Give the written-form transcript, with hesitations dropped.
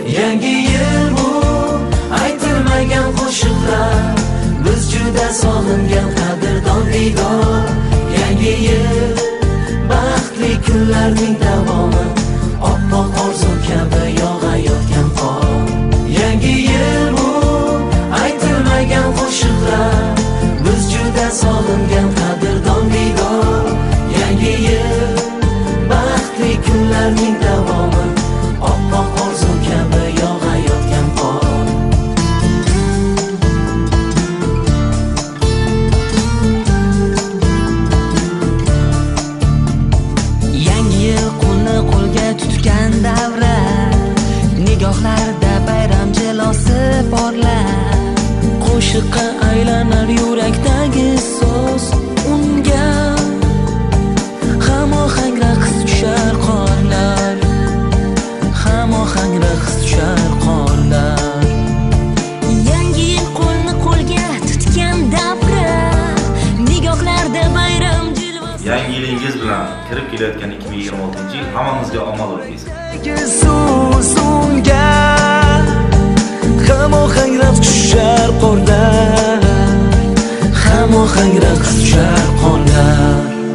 Yangi yil bu aytilmagan qo'shiqlar, biz juda sog'ingan qadrdon diydor. Yangi yil baxtli kunlarning davomi, oppoq orzu kabi yog'ayotgan qor. Yangi yil bu aytilmagan qo'shiqlar, biz juda sog'ingan qadrdon diydor. Yangi yil baxtli kunlarning davomi, oppoq orzu kabi yog'ayotgan qor. Yangi yil qo'lni qo'lga tutgan davra, nigohlarda bayram jilosi porlar. Qo'shiqqa aylanar yurakdagi so'z, unga hamohang raqs tushar qorlar, hamohang raqs tushar qorlar. Yangi yil qo'lni qo'lga tutgan davra, nigohlarda bayram jilvasi. Yangi yilingiz bilan kirib kelayotgan 2026-yil hammamizga omad kelsin. So'z unga hamohang raqs tushar qorlar, hamohang raqs tushar qorlar.